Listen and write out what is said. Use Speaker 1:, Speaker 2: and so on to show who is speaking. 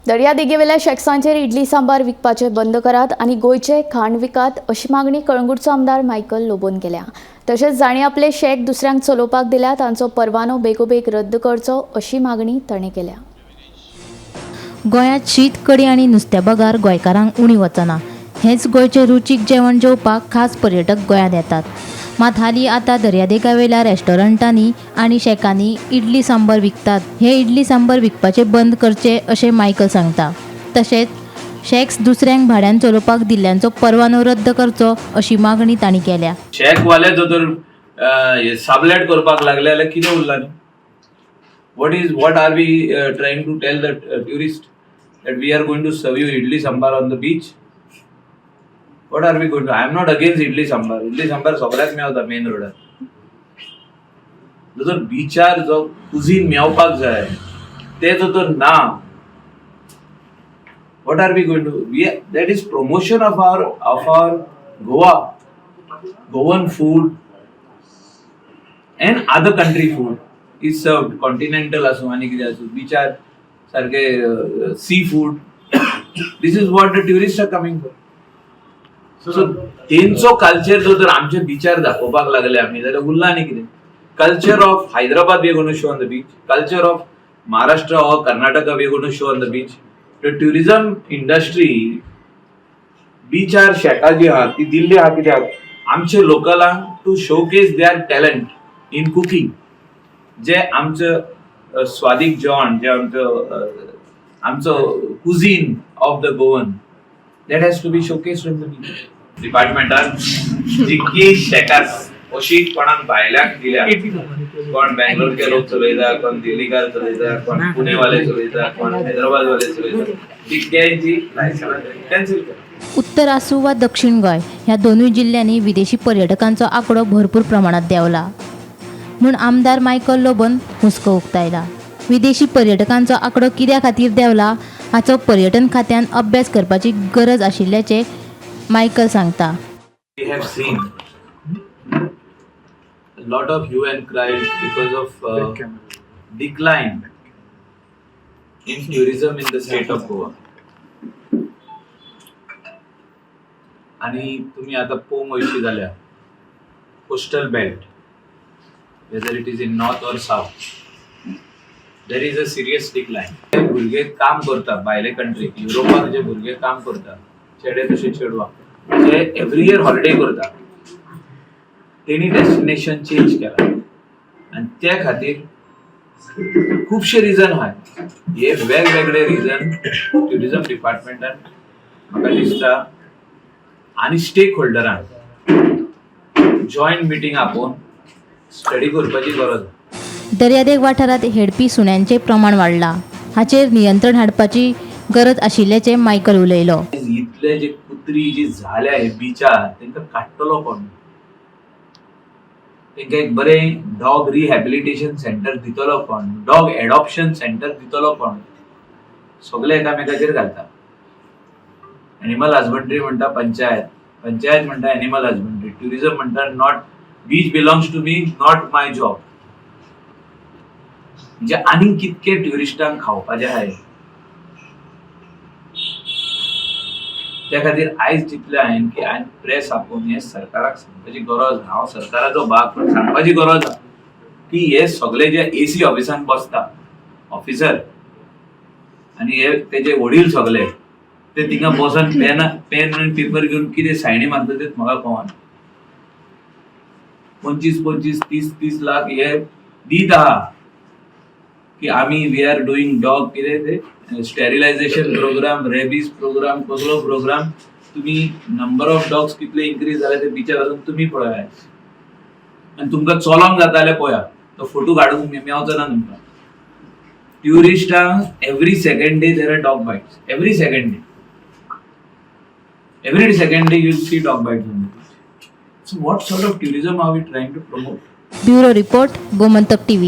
Speaker 1: दर्यादेगेवेल्या शॅक्सांचेर इडली सांबार विकपाचें बंद करात आनी गोंयचें खाण विकात अशी मागणी कळंगूटचो आमदार मायकल लोबोन केल्या. तशेंच जांणी आपले शॅक दुसऱ्यांक चलोवपाक दिल्या तांचो परवानो बेगोबेग रद्द करचो अशी मागणी ताणें केल्या.
Speaker 2: गोंयांत शीत, कडी आनी नुस्त्या बगर गोंयकारांक उणी वचना. हेंच गोंयचें रुचीक जेवण जेवपाक खास पर्यटक गोंयांत येतात. मात हालीं आतां दर्यादेगावेल्या रेस्टॉरंटांनी आनी शॅकांनी इडली सांबर विकतात. हे इडली सांबर विकपाचें बंद करचें अशें मायकल सांगता. तशेंच शॅक्स दुसऱ्यांक भाड्यान चलोवपाक दिल्ल्यांचो परवानो रद्द करचो अशी मागणी तांणी केल्या.
Speaker 3: शॅकवाले जर तर साबलेट करपाक लागले जाल्यार कितें उरला न्ही? What are we trying to tell the tourist that we are going to serve you idli sambar on the beach? What are we going to? I am not against idli sambar. Idli sambar सगळ्याक मेवता main रोडार. जर बिचार जो cuisine मेवपाक जाय ते जर तर ना, what are we going to we that is promotion of our Goa, Goan food and other country food is served. Continental आसूं आनी कितें आसूं, बिचार सारके sea food, this is what the tourist are coming for. So तेंचो culture जो जर आमच्या बिचार दाखोवपाक लागले आमी जाल्यार उरला न्ही कितें. Culture of Hyderabad we gonna show on the beach, culture of Maharashtra or Karnataka we gonna show on the beach. The tourism industry बिचार शॅकां जी आहा ती दिल्ली आहा कित्याक आमचे लोकलांक to showcase their talent in cooking. जे आमचं स्वादीक जेवण, जे आमचं आमचो cuisine of the Goan, that has to be showcase on the beach. डिपार्टमेंटान जितकी शॅकां अशी कोणाक भायल्यांक दिल्या, कोण बेंगलोरचे लोक चलयता, कोण दिल्लीकार चलयता, कोण पुणेवाले चलयता, कोण हैदराबादवाले चलयता, तितक्यांची लायसनां कॅन्सल करा.
Speaker 2: उत्तर आसूं वा दक्षिण गोंय, ह्या दोनूय जिल्ल्यांनी विदेशी पर्यटकांचो आंकडो भरपूर प्रमाणात देंवला म्हूण आमदार मायकल लोबोन हुस्को उक्तायला. विदेशी पर्यटकांचो आंकडो कित्या खातीर देंवला हाचो पर्यटन खात्यान अभ्यास करपाची गरज आशिल्ल्याचें मायकल सांगता.
Speaker 3: We have seen a lot of hue and cries because of decline in tourism in the state of Goa. आणि तुम्ही आता पळोवंक वयशी जाल्यार coastal belt, whether it is in north or south, there is a serious decline. भुरगे काम करता भायले कंट्रीक, युरोपाक जे भुरगे काम करता, चेडे तशे चेडवां जे एवरी इयर हॉलिडे करता, तेणी डेस्टिनेशन चेंज केला आनी त्या खातीर खुबशे रिजन आहात. हे वेगवेगळे रिजन ट्युरिझम डिपार्टमेंटान म्हाका दिसता आनी स्टेक होल्डरान जॉयंट मिटींग आपोवन स्टडी करपाची गरज आसा.
Speaker 2: दर्यादेग वाठारांत हेडपी सुण्यांचें प्रमाण वाडलां. हाचेर नियंत्रण हाडपाची गरज आशिल्ल्याचें मायकल उलयलो.
Speaker 3: इतले जे कुत्री जी झाल्या हे बिचार, तांकां काडटलो कोण? तांकां एक बरें डॉग रिहॅबिलिटेशन सेंटर दितलो कोण? डॉग एडॉप्शन सेंटर दितलो कोण? सगळे एकामेकाचेर घालता. एनिमल हजबंड्री म्हणटा पंचायत, पंचायत म्हणटा एनिमल हजबंड्री, ट्युरिझम म्हणटा not beach belongs to me, not my job. म्हणजे आनीक कितके ट्युरिस्टांक खावपाचें आहाय? त्या खातीर आयज चिंतलें हांवें की हांवें प्रेस आपोवन हें सरकाराक सांगपाची गरज. हांव सरकाराचो भाग, पण सांगपाची गरज आहा की हे सगळे जे एसी ऑफिसान बसता ऑफिसर आनी हे तेजे वडील सगळे ते थिंगा बसून पेन आनी पेपर घेवन कितें सायनी मारता तेच म्हाका कळना. 25 25, 30 30 लाख हे दीत आहा की आमी we are doing dog कितें ते स्टेरिलायझेशन प्रोग्राम, रेबीज प्रोग्राम, कसलो प्रोग्राम. तुमी नंबर ऑफ डॉग्स कितले इन्क्रीज जाले ते बिचार वचून तुमी पळयात आनी तुमकां चलोंक जाता जाल्यार पळया, तो फोटो काडूंक मेवचो ना तुमकां. ट्युरिस्टांक every second day there are dog bites. Every second day, every second day you see dog bites on the beach. So what sort of tourism are we trying to promote?
Speaker 2: Bureau report, Gomantak TV.